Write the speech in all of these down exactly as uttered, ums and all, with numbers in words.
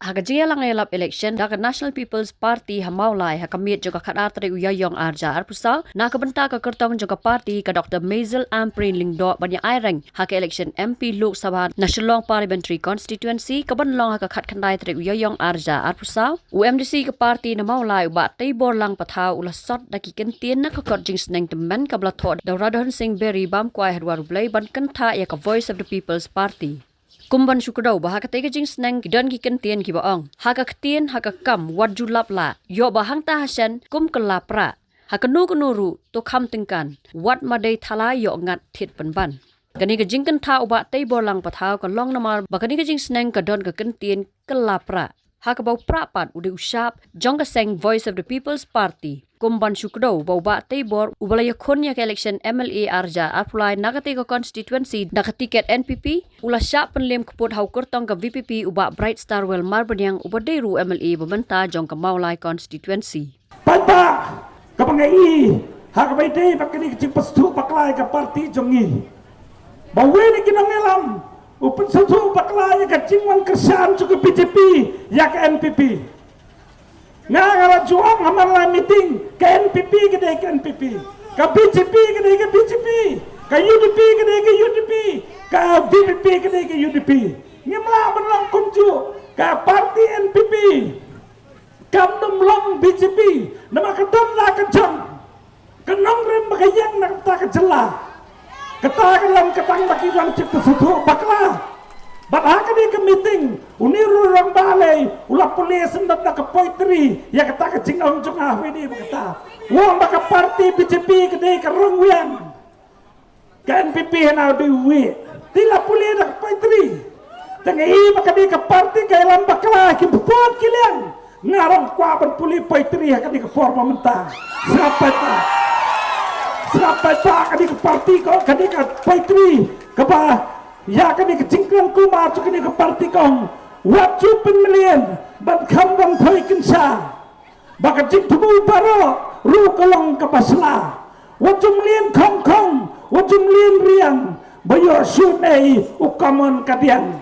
Ha ka jingïalang ïalap election da ka National People's Party ha Mawlai ha ka miet jong ka khatar tarik u Ïaïong arhajar arphew saw, na ka bynta ka kyrtong jong ka party ka Doctor Maisel Ampareen Lyngdoh ban ïa aireng ha ka election M P Lok Sabha na Shillong Parliamentary Constituency ka ban long ha ka khatkhyndai tarik u Ïaïong arhajar arphew saw, u M D C ka party na Mawlai u Bah Teiborlang Pathaw u la sot da ki kyntien na ka kot jingsneng tymmen kaba la thoh da u Radhon Singh Beri bam kwai ha dwar U Blei ban kyntha ïa ka Voice of the People's Party. Kum ban shu kdew ba ha katei ka jingsneng ki don ki kyntien kiba ong, ha ka ktien ha ka kam wat ju lap lah, ïoh ba hangta hashen kum kylla prah. Ha kano kano ruh to kham tyngkan, wat ma dei thala ïoh ngat thied pynban. Kane ka jingkyntha u Bah Teiborlang Pathaw ka long namar ba kane ka jingsneng ka don ka kyntien kylla prah, ha kaba u prah pat u dei u shap jong ka seng Voice of the People's Party. Kum ban shu kdew ba u Bah Teibor uba la ïakhun ïa ka election M L A arhajar arphew lai na katei ka constituency da ka tiket N P P, u la shah pynliem kput ha u kyrtong ka V P P u Bah Bright Star Wellmar Baniang uba dei ruh u M L A ba mynta jong ka Mawlai constituency. Paidbah, kaba ngi i ha kaba ïadei bad kane ka jingpynsngewthuh bakla ïa ka party jong ngi, ba uwei na ki nongïalam u pynsngewthuh bakla ïa ka jingwan kyrshan jong ka B J P ïa ka N P P. Nga, nga la ju ong ha man la meeting, ka N P P ka dei ka N P P, ka B J P ka dei ka B J P, ka U D P ka dei ka U D P, ka V P P ka dei ka U D P. Ngim lah ban long kumjuh, ka party N P P kam dum long B J P, namar ka don la ka jong ka nongrim ba ka ïeng na kata ka jylla. Kata ka long ka tang ba ki wan jingpynsngewthuh bakla. Bad ha kane ka meeting, une ruh u rangbah lei u la pule syndon da ka poetry ïa kata ka jingong jong nga, hynrei ba kata u ong ba ka party B J P ka dei ka rong wiang, ka N P P hana u dei u wieh. Te la pule da ka poetry. Te nga i ba ka dei ka party ka ïalam bakla, ki bpot ki liang. Nga ruh kwah ban pule poetry ha kane ka por ba mynta. Sngap paidbah, sngap paidbah, ka dei ka party ka, ka dei ka poetry kaba ïa kane ka jingkren kulmar jong kane ka party ka ong, wat ju pynmlien ban kham ban thoi kynsha, ba ka jingthmu baroh ruh ka long kaba sla. Wat ju mlien khongkhong, wat ju mlien riang, ba ïoh shuh ei u kamon kadiang.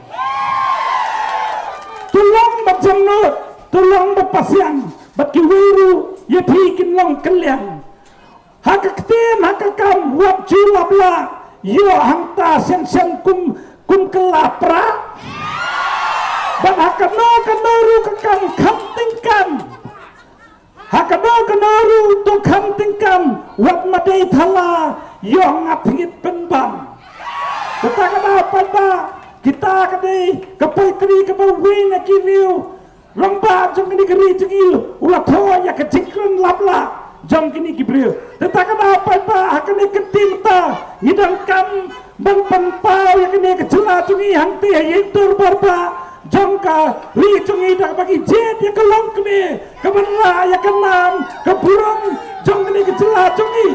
To long ba jemnud, to long ba pasiang, bad kiwei ruh ïa phi kin long kylliang. Ha ka ktien ha ka kam wat ju lap lah, ïoh hangta shen shen kum, kum kylla prah. Bad ha kano kano ruh ka kam kham tyngkan, ha kano kano ruh to kham tyngkan, wat ma dei thala ïoh ngat thied pynban. Kata ka daw paidbah, kita ka dei ka poetry kaba uwei na ki riew rangbah jong kane ka ri jong ngi u la thoh ïa ka jingkren lap lah jong kine ki briew. Te kata ka daw paidbah, ha kane ka ktien mynta ngi donkam ban pynpaw ïa kane ka jylla jong ngi hangtei ha ïing dorbar bah jong ka ri jong ngi da kaba ngi jied ïa ka longkmie kaban rah ïa ka nam ka burom jong kane ka jylla jong ngi.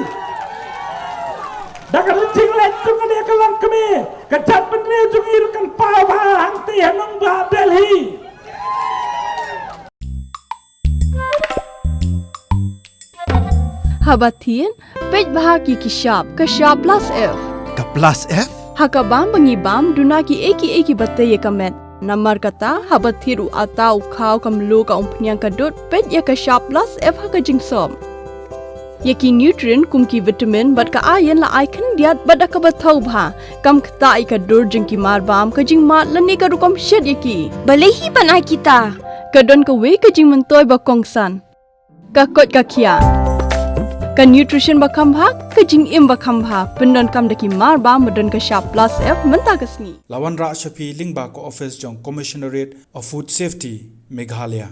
Da ka jingleh jong kane ka longkmie, ka jaitbynriew jong ngi ruh kan paw bha hangtei ha nongbah Delhi. Haba thied, peit bha ki ki shap, ka shap plus F. Ka plus F? Ha ka bam ba ngi bam, duna kiei kiei kiba tei ïa ka met. Namar kata, haba thied u atta u khaw ka mluh ka umphniang ka dud, peit ïa ka shap plus F ha ka jingsop. Ïa ki nutrient kum ki vitamin bad ka iron la ai khyndiat bad da kaba thaw bha. Kam ktah ïa ka dur jong ki mar bam, ka jingmad lane ka rukom shet ïa ki. Balei hi ban ai kita? Ka don kawei ka jingmyntoi ba kongsan. Ka koit ka khiah. Ka nutrition ba kham bha, ka jingim ba kham bha. Pyndonkam da ki mar bam ba don ka shap plus F mynta ka sngi. La wanrah sha phi lyngba ka office jong Commissionerate of Food Safety, Meghalaya.